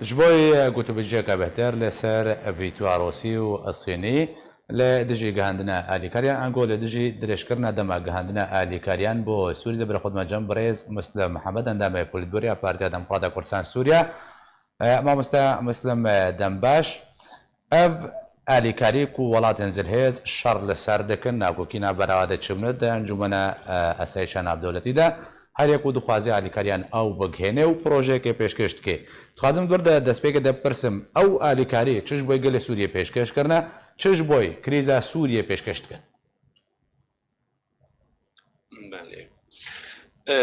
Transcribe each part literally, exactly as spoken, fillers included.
Ji bo gotûbêjiyeke bêhtir li ser vîtoya Rûsî û Sînî li dijî gihandina alîkariyan, ango li dijî dirêjkirina dema gihandina alîkariyan bo Sûrî de, bi xwe dime cem birêz Muslim Mihemed, endamê Polîtbûroya Partiya Demokrata Kurdistan Sûriye. E, mamoste Muslim, e, dem baş. Ev alîkarî ku welatên zilhêz şer li ser dikin, nakokî navbera de çêbûne di Encûmena, e, Asayîşa Navdewletî de, her yek ku dixwaze alîkariyan ew bigihêne û projeyekê pêşkêş dike. Dixwazim di wir de destpêkê de bipirsim, ew alîkarî çi ji bo gelê Sûriyê pêşkêş kirine, çi ji bo krîza Sûriyê pêşkêş dikin? Belê. E,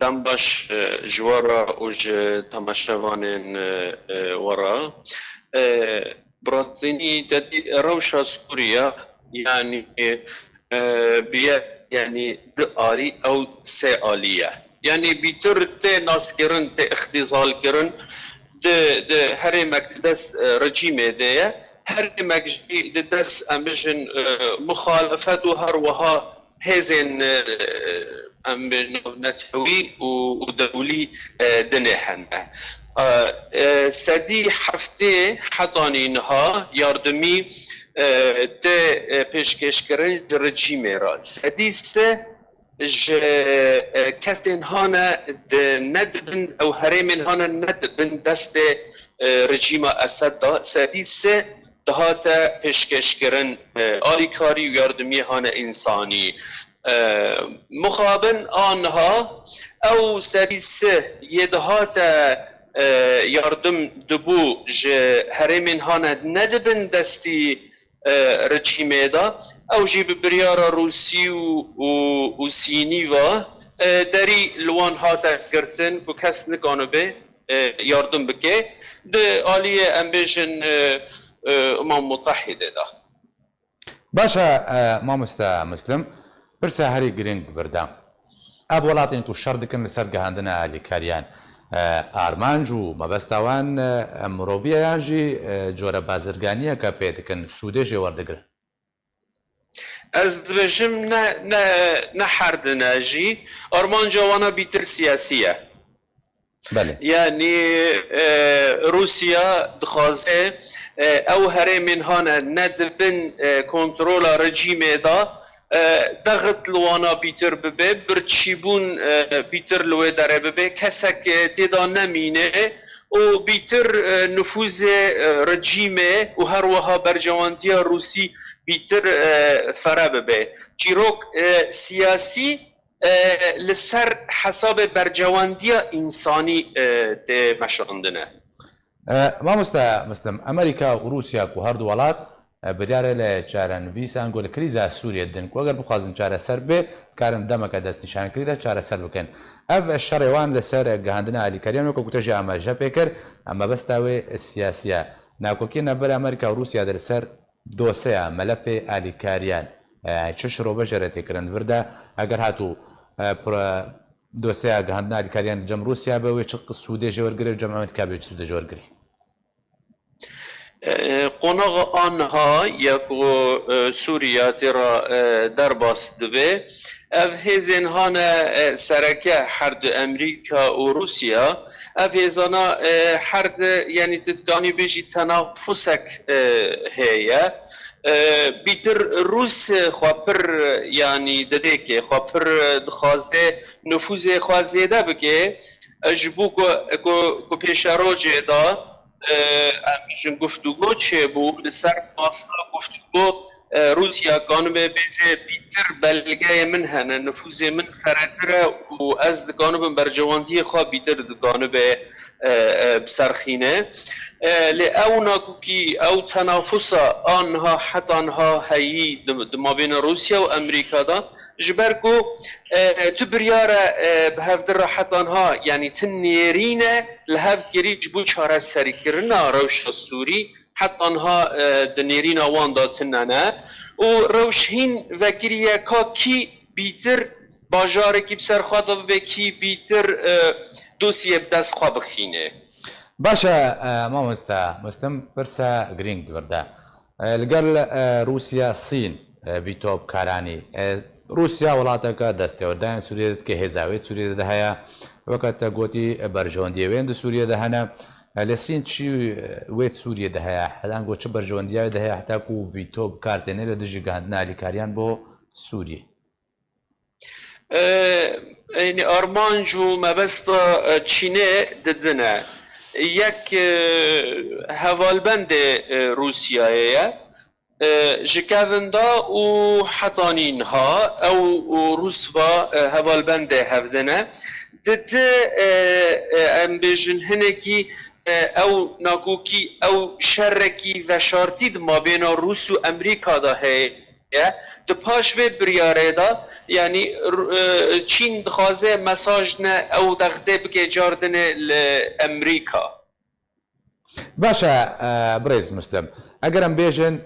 dem baş, e, ji we re û ji temaşevanên, e, e, we re. E, bi rastînî te dî rewşa Sûriye, yanî, e, biye, yanî di alî ew sê alî ye. Yanî bîtir tê naskirin, tê îxtîzalkirin di, di herêmek di dest, e, rejîmê de ye. Herêmek jî di dest, em bijin, e, muxalefet û her wiha hêzên, e, em bi navnetewî û, û dewlî, e, dinê hene. E, e, sedî heftê hetanî niha yardimî, e, tê, e, pêşkêşkirin ji rejîmê re. Sedî sê ji, e, kesên hane di, ne dibin, ew herêmên hane ne dibin destê, e, rejîma Esed de. Sedî sê dihate pêşkêşkirin, e, alîkarî û yardimiyê hane însanî. E, mixabin a niha ew sedî sê yê dihate, e, yardim dibû ji herêmên hane nedibin destî, e, rejîmê de. Ew jî bi biryara Rûsî û, û, û Sînî ve, e, derî li wan hate girtin ku kes nikanibe, e, yardim bike. Di aliyê, em bêjin, e, e, Umam Mutehîdê de. Baş e, e, mamoste Muslim, pirsa herî girîng li vir de. Ev welatên ku şer dikin li ser gihandina alîkariyan, e, armanc û mebesta wan, e, miroviye yan jî, e, cure bazirganiyeke pê dikin, sûdê jê werdigirin? Ez dibêjim ne, ne, ne herdine jî. Armanca wana bîtir siyasî ye. Belê. Yanî, e, Rûsya dixwaze, e, ew herêmên hane ne di bin, e, kontrola rejîmê de, e, dexit li wana bîtir bibe, birçîbûn, e, bîtir li wê derê bibe, kesek, e, tê de nemîne û bîtir, e, nifûzê, e, rejîmê û her wiha berjewandiya Rûsî bîtir, e, fere bibe. Çîrok, e, siyasî, e, li ser hesabê berjewendiya însanî, e, tê meşandine. E, mamoste Muslim, Amerîka û Rûsya ku her du welat, e, biryarê li çarenivîs ango li krîza Sûriyê didin ku eger bixwazin çareser bê, dikarin demeke destnîşankirî de çareser bikin. Ev şerê wan li ser gihandina alîkariyan weke ku te jî amaje pê kir, mebesta wê siyasî ye. Nakokiyên navbera Amerîka û Rûsya de li ser dosyeya melefê alîkariyan, e, çi şirove jê re tê kirin? Di vir de eger hatû, e, pro-, dosyeya gihandina alîkariyan li cem Rûsya be, wê çi sûdê jê wergire, li cem Amerîka be, wê çi sûdê jê wergirî? E, qonaxa aniha ya ku, e, Sûriya tê re, e, derbas dibe, ev hêzên hane, e, sereke her du Amerîka û Rûsya, ev hêzana, e, her di, yanî tu dikanî bêjî tenafusek, e, heye. E, bîtir Rûs xwe pir, yanî didêke, xwe pir dixwaze nifûzê xwe zêde bike. E, ji bo ku, ku, ku pêşerojê de, e, em bêjin guftûgo çêbû, li ser masa guftûgo, e, Rûsya kanibe bêje, bîtir belgeyê min hene, nifûzê min feretir e û ez dikanibim berjewendiyê xwe bîtir dikanibe, e, e, biserxîne. E, lê ew nakokî, ew tenafusa a niha, heta niha heyî di, di mabêna Rûsya û Amerîka de, ji ber ku, e, tu biryare, e, bi hevdir re heta niha, yanî tu nêrîne li hev kirî ji bo çareserîkirina rewşa Sûrî, heta niha, e, di nêrîna wan de tune ne û rewş hîn vekiriye ka kî bîtir bajarekî bi ser xwe de bibe, kî bîtir, e, dosyê bi dest xwe bixîne. Baş e, e, mamoste Muslim, pirse girîng di vir de. E, li gel, e, Rûsya, Sîn, e, vîto bi kar anî. E, Rûsya welateke destêwerdayên Sûriyê dike, hêza wê di Sûriyê de heye. Weke te gotî, e, berjewendiyê wê di Sûriyê de hene. Lêsrîn çi wê di Sûriyê de heye? Hedango çi berjewendiyayê de heye heta ku vîto bi kar têne li dijî gihandina alîkariyan bo Sûriyê? Yanî armanc û mebesta Çînê di din e. Yek hevalbendê Rûsyayê ye. Ji kevin da û hetanî niha ew û Rûsva hevalbendê hev de ne. Di di em bêjin hinekî ew nakokî, ew şerekî veşartî di mabêna Rûs û Emerîka de heye. Di paş vê biryarê de, yanî Çîn dixwaze mesaj ne ew dextê bike cardinê li Emerîka. Baş e, birêz Muslim. Eger em bêjin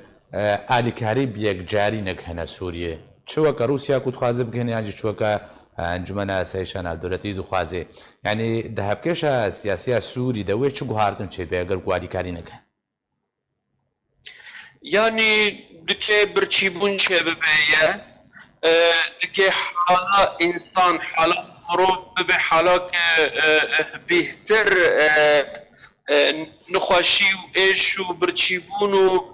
alîkarî bi yekcarî negihe Sûriyê, çi weke Rûsya ku dixwaze bigihine yan jî çi weke Encûmena Asayîşa Navdewletî dixwaze, yanî di hevkêşa siyasiya Sûrî de wê çi guhartin çêbe eger ku alîkarî negihe? Yanî dike birçîbûn çêbibe ye, dike hala însan, hala mirov bibe halak bêhtir, nexweşî û êş û birçîbûn û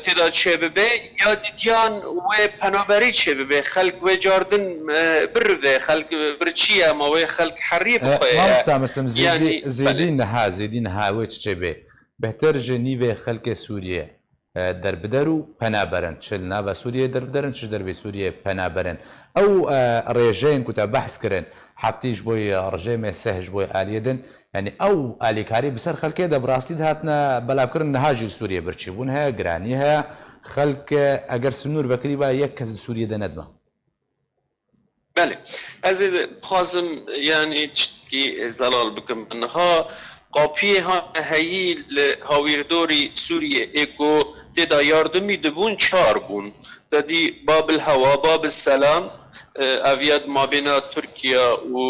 têda çêbibe, ya didiyan wê penaberî çêbibe, xelk wê cardin birive, xelk birçî ye, ma wê xelk herî bixwe ye. Mamosta Muslim, zêdî, zêdî niha, zêdî niha wê çi çêbe? Bêhtir ji nîvê xelkê Sûriyê derbider û pena berin. Çi li nava Sûriyê derbiderin, çi ji dervê Sûriyê pena berin. Ew rêjeyên ku te behs kirin, heftî ji bo rejêmê, seh ji bo aliyê din, yanî ew alîkarî bi ser xelkê de bi rastî dihatine belavkirin, niha jî li Sûriyê birçîbûn heye, giranî heye. Xelk eger sinûr vekirî ba yek kes li Sûriyê de nedima. Belê. Ez ê dixwazim, yanî tiştekî zelal bikim. Niha qapiyê hane heyî li hawîrdorî Sûriyê ê ku tê de yardimî dibûn çar bûn. Te dî Babil Hewa, Babil Selam, ev ya di mabêna Tirkiye û,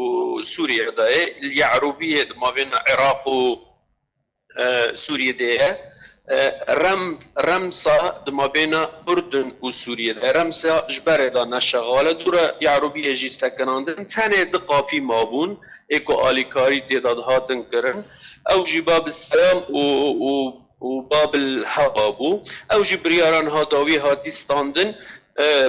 û Sûriye de ye. Li Ye'rûbiyê di mabêna Iraq û Sûriyê de ye. Rem, Remsa di mabêna Urdun û Sûriyê de. Remsa ji berê de neşexal e, dûra Yarûbiyê jî sekinandin. Tenê di qapî mabûn, ê ku alîkarî tê de dihatin kirin. Ew jî Babil Selam û, û, û Babil Hewa bû. Ew jî biryara niha dawî hatî standin,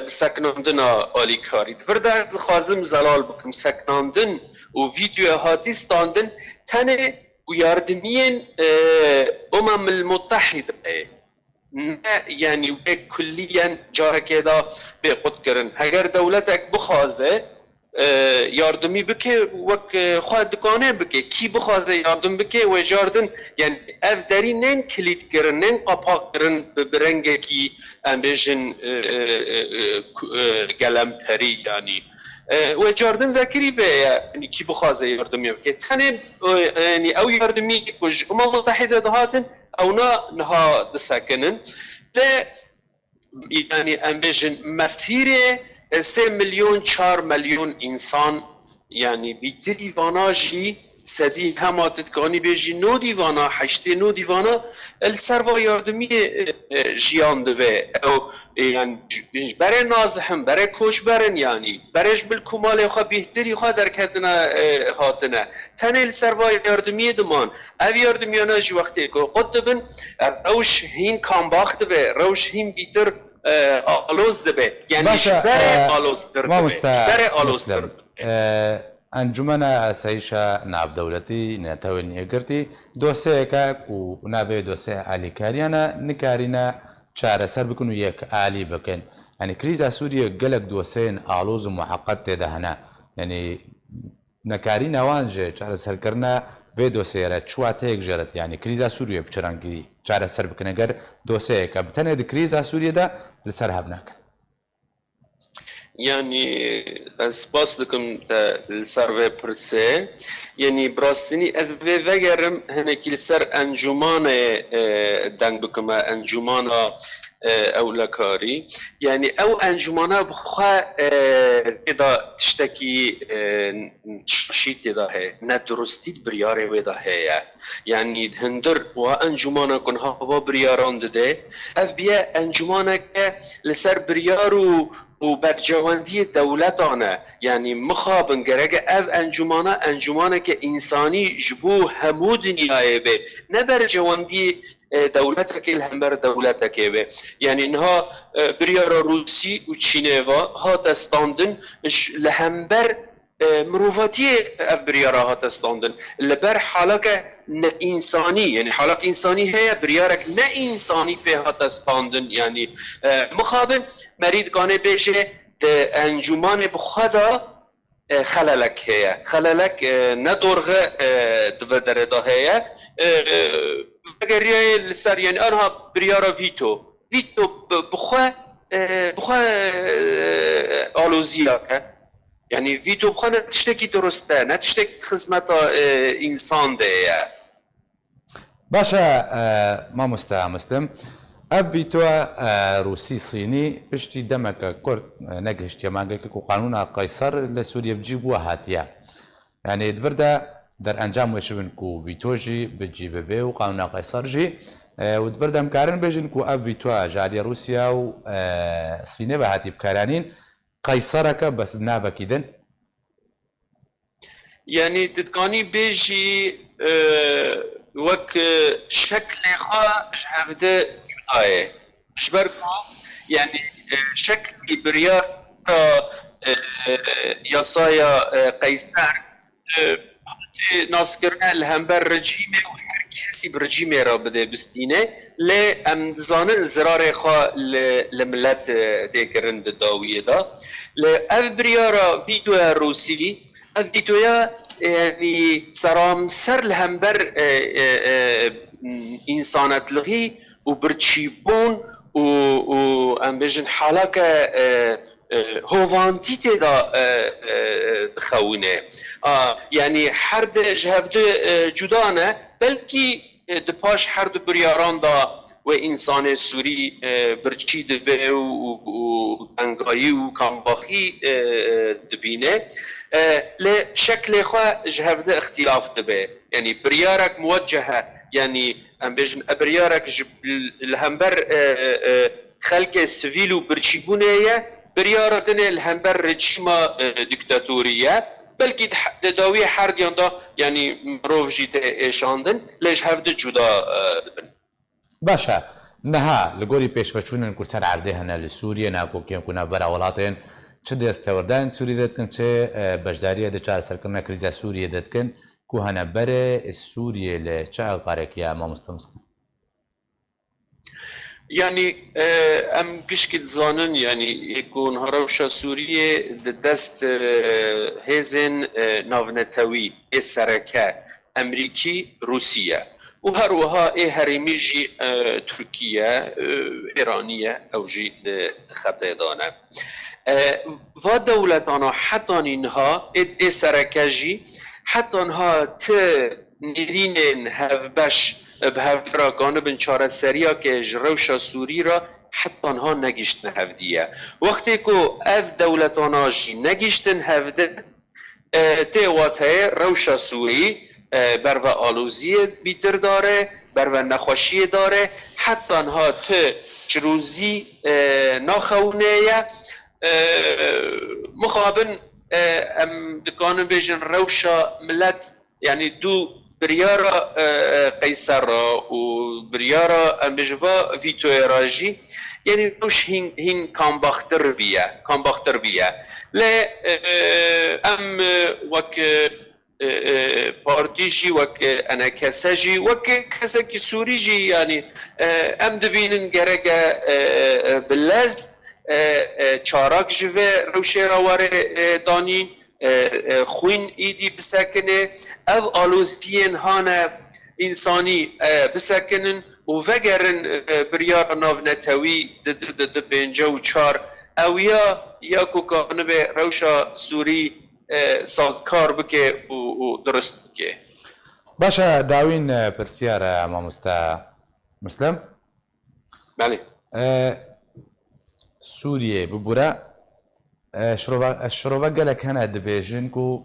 bi sekinandina alîkarî. Di vir de ez dixwazim zelal bikim, sekinandin û vîdyoya hatî standin tenê û yardimiyên Umemil Mutehîde ye. Ne, yanî wê kulliyen carekê de bê qutkirin. Heger dewletek bixwaze yardimî bike, wek xwe dikane bike. Kî bixwaze yardim bike, wê cardin, yanî ev derî nên kilît kirin, nên qapak kirin bi, bi rengekî, em bêjin, gelemperî, yanî wê cardin vekirî be, yanî kî bixwaze yardimê bike. Tenê, yanî ew yardimî ku ji Umem Mutehîde dihatin, ewna niha disekinin. Lê, yanî em bêjin, mesîrê sê milyon, çar milyon însan, yanî bîtirî vana jî sedî hema tu dikanî bêjî nodî vana, heştê nodî vana, li ser va yardimiyê jiyan dibe. Ew, yanî ji berê nazihin, berê koçberin, yanî berê ji bil ku malê xwe bîhtirî xwe derketine, hatine. Tenê li ser va yardimiyê diman. Ev yardimiyana jî wextê ku qut dibin, rewş hîn kambax dibe, rewş hîn bîtir aloz dibe. Yanî ji berê aloztir dibe. Ji berê aloztir dibe. Encûmena Asayîşa Navdewletî, Netewên Yekgirtî, dosyeyeke ku navê dosyeyê alîkariyan e, nikarîne çareser bikin û yekalî bikin. Yanî krîza Sûriyê gelek dosyeyên aloz û muheqet tê de hene. Yanî nekarîna wan ji çareserkirina vê dosyeyê re çi wateyek jê re tê? Yanî krîza Sûriyê bi çi rengî çareser bikin? Eger dosyeyeke bi tenê di krîza Sûriyê de li ser hev nake. Yanî ez spas dikim te li ser vê pirsê. Yanî bi rastînî ez vê vegerim hinekî li ser encûmanê deng bikime, encûmana e, ewlekarî. Yanî ew encûmana bi xwe, e, tê de tiştekî, e, şaşî tê de heye, neduristî di biryarê wê de heye. Yanî hundir wa encûmana ku niha va biryaran dide, ev biye encûmaneke li ser biryar û, û bercewendiyê dewletan e. Yanî mixabin gereke ev encûmana encûmaneke însanî ji bo hemû dinyayê be. Ne bercewendiyê e, dewletekê li hember dewletekê be. Yanî niha, e, biryara Rûsî û Çînê ve hate standin, ji, li hember, e, mirovatiyê ev biryara hate standin. Li ber haleke neînsanî, yanî halek însanî heye, biryarek neînsanî pê hate standin. Yanî, e, mixabin merî dikanê bêje di encûmanê bi xwe de e, xelelek heye. Xelelek, e, ne dorxe, e, di vê derê de heye. E, e, vegeriyaye li ser, yanî, anha biryara vîto. Vîto bi, bi xwe, e, bi xwe, e, alozî nake. Yanî vîto bi xwe ne tiştekî durist e, ne tiştekî di xizmeta, e, însan de ye. Baş e, e, mamoste Muslim. Ev vîtoya, e, Rûsî Sînî piştî demeke kurt, e, negihiştiye mangekê ku qanûna Qeyser li Sûriye bi cî bû hatiye. Yanî di vir de derencam wê şibin ku vîto jî bi cî bibe û qanûna Qeyser jî, e, û di vir de em karin bêjin ku ev vîtoya ji aliyê Rûsya û, e, Sînê ve hatiye bikaranîn, Qeysereke bes bi navekî din. Yanî tu dikanî bêjî, e, wek, e, şeklê xwe ji hevdi cuda ye. Ji ber ku, yanî, e, şeklî biryara, e, yasaya, e, Qeyser, e, hate naskirine li hember rejîmê û her kesî bi rejîmê re bide bistîne, lê em dizanin zirarê xwe li, li milet, e, tê kirin di dawiyê de. Li ev biryara vîtoya Rûsî, ev vîtoya, e, yanî seramser li hember, e, e, e, însanetlixî û birçîbûn û, û em bêjin halake, e, e, hovantî tê de, e, e, dixewine. A, yanî her di ji hevdi, e, cuda ne, belkî, e, di paş her du biryaran de wê însanê Sûrî, e, birçî dibe û, û, û tengayî û kambaxî, e, e, dibîne. E, lê şeklê xwe ji hevdi îxtîlaf dibe. Yanî biryarek muweccehe, yanî em bêjin, e, biryarek ji, li hember, e, e, e, xelkê sivîl û birçîbûnê ye, biryara din ê li hember rejîma, e, dîktatorî ye. Belkî di he-, di dawiyê herdiyan de, yanî mirov jî tê êşandin, lê ji hev du cuda, e, dibin. Baş e. Niha li gorî pêşveçûnên ku ser erdê hene li Sûriyê, nakokiyên ku navbera welatên çi destewerdayên Sûriyê de dikin, çi, e, beşdariyê di çareserkirina krîza Sûriyê de dikin, ku hene berê Sûriyê li çi ewqarekî ye, mamoste Muslim? Yanî, e, em gişkî dizanin, yanî, ê ku niha rewşa Sûriyê di dest, e, hêzên, e, navnetewî, ê sereke, Emerîkî, Rûsî ye. Û her wiha ê herêmî jî, e, Tirkî ye, e, Îranî ye, ew jî di, di xetê de ne. E, va dewletana hetanî niha, ê, ê sereke jî, heta niha ti nêrînên hevbeş bi hev re ganibin çareseriyeke ji rewşa Sûrî re heta niha negihiştine hevdî ye. Wextê ku ev dewletana jî negihiştin hevdî, e, tê wateyê rewşa Sûrî, e, berve aloziyê bîtir dare, berve nexweşiyê dare, heta niha ti çirûzî, e, naxewinê ye. E, mixabin, e, em dikanin bêjin rewşa milet, yanî du biryara, e, e, Qeyser re û biryara, em bêjin va vîtoyê re jî, yanî rewş hîn, hîn kambaxtir biye, kambaxtir biye. Lê, e, e, em, e, wek, e, e, e, partî jî, wek, e, enekese jî, wek kesekî Sûrî jî, yanî, e, em dibînin gereke, e, e, bi lez, e, e, çarak ji vê rewşê re were, e, danîn, e, e, xwîn îdî bisekine. Ev aloziyên hane însanî, e, bisekinin û vegerin, e, biryara navnetewî di, di, di, di pêncî û çar. Ew ya, ya ku kanibe rewşa Sûrî, e, sazkar bike û, û durust bike. Baş e, dawîn, e, pirsiyar, e, mamoste Muslim. Belê. E, Sûriyê bibûre, e, şirova-, e, şirove gelek hene dibêjin ku,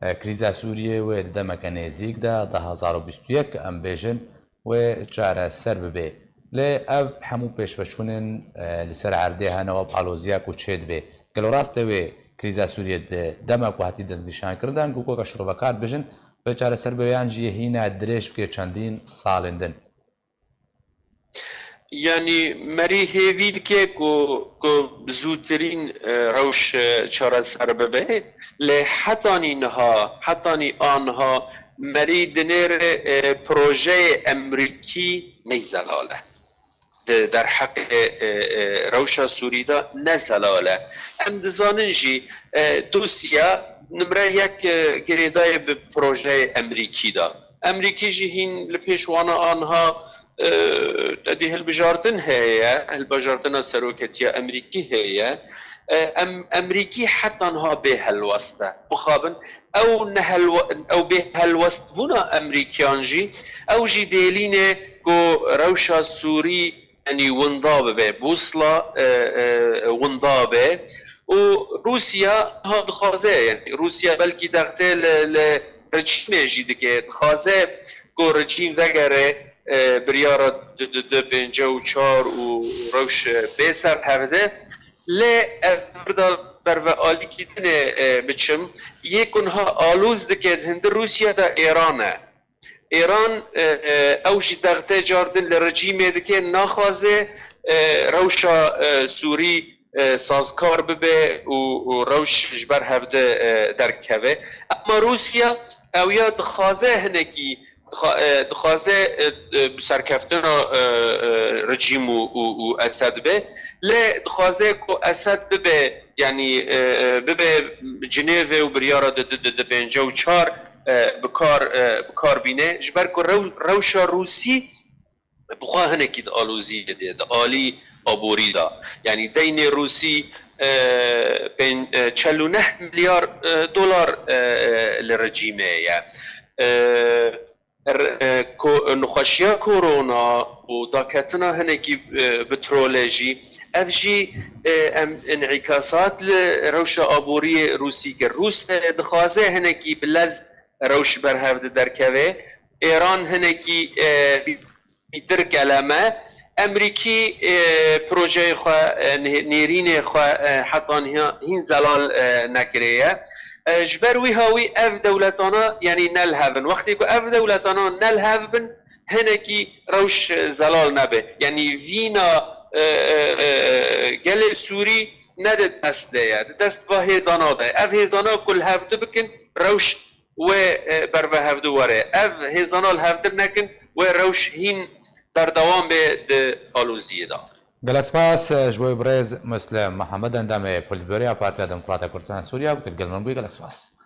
e, krîza Sûriyê wê di demeke nêzîk de, du hezar û bîst û yek em bêjin, wê çareser bibe. Lê ev hemû pêşveçûnên, e, li ser erdê hene, wek aloziya ku çêdibe. Gelo rast e wê krîza Sûriyê di dema ku hatî destnîşankirin de, ku weke şirovekar dibêjin, wê çareser bibe yan jî hîna dirêj bike çendîn salên din? Yanî merî hêvî dike ku, ku bi zûtirîn, e, rewş, e, çareser bibe. Lê hetanî niha, hetanî aniha merî dinêre, e, projeyê Emerîkî ney zelal e. Di derheqê, e, e, rewşa Sûrî de ne zelal e. Em dizanin jî, e, dosya nimre yek, e, girêdayê bi projeyê Emerîkî de. Emerîkî jî hîn li pêş wana aniha, e, te dî hilbijartin heye, hilbijartina seroketiya Emerîkî heye. E, em, Emerîkî heta niha bê helwest e. Mixabin ew nehelwe-, ew bê helwestbûna Emerîkiyan jî, ew jî dêlîne ku rewşa Sûrî, yanî winda bibe, bûsla, e, e, winda be. Û Rûsya ha dixwaze, yanî Rûsya belkî dextê li, li rejîmê jî dike, dixwaze ku rejîm vegere, e, biryara du du du pêncî û çar û rewş bê ser hevde. Lê ez vir de ber ve alîkî dinê, e, biçim, yê ku niha alûz dike di hundir Rûsya de Êran e. Êran, e, e, ew jî dextê car din li rejîmê dike, naxwaze, e, rewşa, e, Sûrî, e, sazkar bibe û, û rewş ji ber hevde, e, derkeve. Ema Rûsya ew ya dixwaze hinekî, dixa-, e, dixwaze, e, e, bi serkeftina, e, e, rejîm û, û, û Esed be. Lê dixwaze ku Esed bibe, yanî, e, e, bibe Cinêve û biryara di, di, di, di pêncî û çar, e, bi kar, e, bi kar bîne. Ji ber ku rew-, rewşa Rûsî bi xwe hinekî di aloziyê de, di alî aborî de. Yanî deynê Rûsî, e, pên-, e, çel û neh milyar, e, dolar, e, e, li rejîmê ye. E, r-, e, ko-, nexweşiya korona û daketina hinekî, e, petrolê jî, ev jî, e, em înîkasat li rewşa aboriyê Rûsî kir. Rûs, e, dixwaze hinekî bi lez rewş berhev de derkeve. Êran hinekî, e, bîtir keleme. Emerîkî, e, projeyê xwe, e, nê-, nêrînê xwe, e, heta niha hîn zelal, e, nekiriye. E, ji ber wî hawî ev dewletana, yanî ne li hev in. Wextê ku ev dewletana ne li hev bin, hinekî rewş, e, zelal nebe. Yanî vîna, e, e, e, gelê Sûrî ne di dest de ye, di dest va hêzana de. Ev hêzana ku li hev dibikin, rewş wê, e, berve hevdu were. Ev hêzana li hevdir nekin, wê rewş hîn berdewam be di aloziyê de. Gelek spas, e, ji bo birêz Muslim Mihemed, endamê Polîtbüroya Partiya Demokrata Kurdistan Sûriye, ku tu digel min bûyî, gelek spas.